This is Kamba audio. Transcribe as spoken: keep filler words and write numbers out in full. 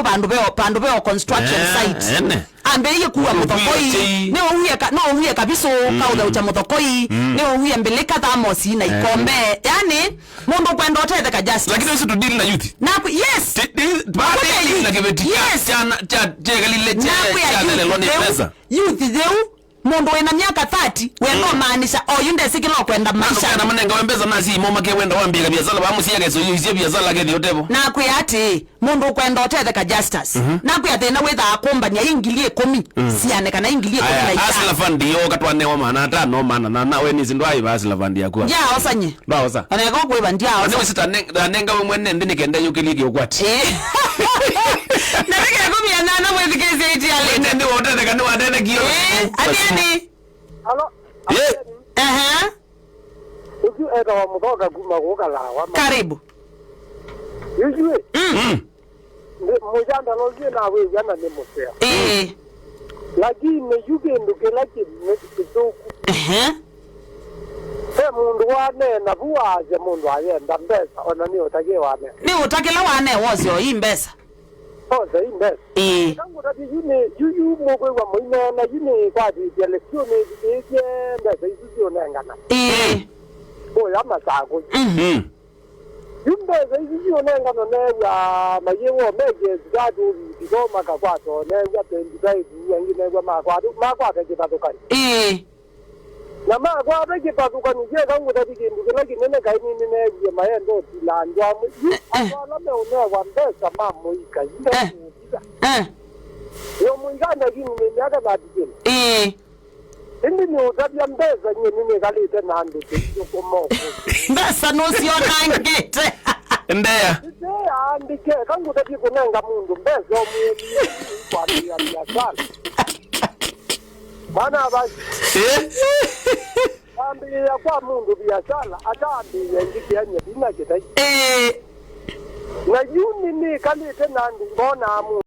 vandũ veo, vandũ veo construction Eh, site. ene. Ambĩĩie kua Nĩ ũwie mũthokoi, tei. Nĩ ũwie ka-, nĩ ũwie kavisũ, Mm. kaũthaũkya mũthokoi, Mm. nĩ ũwie mbĩlĩka thamosi na Eh. ikombe. Yani, mũndũ ũkwenda ũtetheka Justus. Lakini ũsu tũdili na youth. Naku, yes. Ti-, ti-, Naku ya deal na youth. kĩveti kya, Yes. kya, kya, kyekalile, kye, Naku ya kya youth lelwa nĩ theu, pesa. Youth theu, mũndũ wĩna myaka thirty, wenda Mm. ũmaanisha, oyu ndesĩ kĩla ũkwenda maisha. Kana manenga we mbesa na si mo make wenda wambĩka biasala, bamusia keso, yu isia biasala kethi ũtevo. Nakwĩa atĩ, mũndũ ũkwenda ũtetheka Justus. Mhm. Nakwĩa thĩna wĩthaa kũmbania ingili ĩkũmi, Mm. siane kana ingili ĩkũmi na Aya, itano. Hustler Fund yo katwanewa maana atano, maana na, na we nisi ndwaiva Hustler Fund yaku. Ya, osanye. Ndwaosa. Oneka kwĩva ndyaosa. Nĩ ũsita ne-, ndanenga we mwene nthĩ nĩkenda yũkĩlye kĩũkwati. Eh. Na nĩkekũmia nana mwĩthikĩĩsya itialĩ. Mwene nĩ wotetheka, nĩ watethekio. Eh, atieni. Alo. Eh. Ehe. Ũsu etawa Mũthoka kuma Kũkalawa. Karibu. Yuyu. Mm. Mm. Nĩ mũjandalo ũsu nawĩw'a na nĩ mũseo. Ĩĩ. Lakini yu kĩndũ kĩla kĩ-, nĩ kĩthũku. Ehe. Ve mũndũ waneena vu waasya mũndũ ayenda mbesa, ona nĩ ũtakĩ waneena. Nĩ ũtakĩla waneena wose o i mbesa. Wose i mbesa. Ĩĩ. Eka ngũtavye yu nĩ, yu, yu mũkwĩw'a mũineena, yu nĩ kwatĩtya lesio nĩthikĩĩsye mbesa isu siũnengana. Ĩĩ. Kũya masakũ. Mm. Mm. Yu mbesa isu siũnengano neew'a mayĩw'o mekĩe sikatũ viti vo makakwata, o neew'a twenty-five, angĩ neew'a makwata, makwata kĩvathũkany'o. Ĩĩ. Na makwata kĩvathũkany'o kyeka ngũtathi kĩndũ kĩla kĩnene kaĩ nĩnĩneew'ie maenda ũtila andũ amwe. Yu Eh, eh. andũ ala meũnewa mbesa ma mũika, yu Eh. mekũũvitha. Eh. Yo mũika ndakini nĩ myaka thirty-seven. Ĩĩ. Ĩndĩ nĩũtavya mbesa nyie nĩnĩkalĩte na andũ tũiũkũma ũkũni. Mbesa nũsyonangĩte. Ndea. Ĩteaandĩke, eka ngũtavye kũnenga mũndũ mbesa ũmwĩe nĩ kwambĩĩa biasala. Mwana abasi. Eh? Kwambĩĩa kwa mũndũ biasala, atambĩĩa ngĩkĩany'a ndina kĩtai. Eh. Na yu nĩnĩkalĩte na andũ ngonaa mũndũ.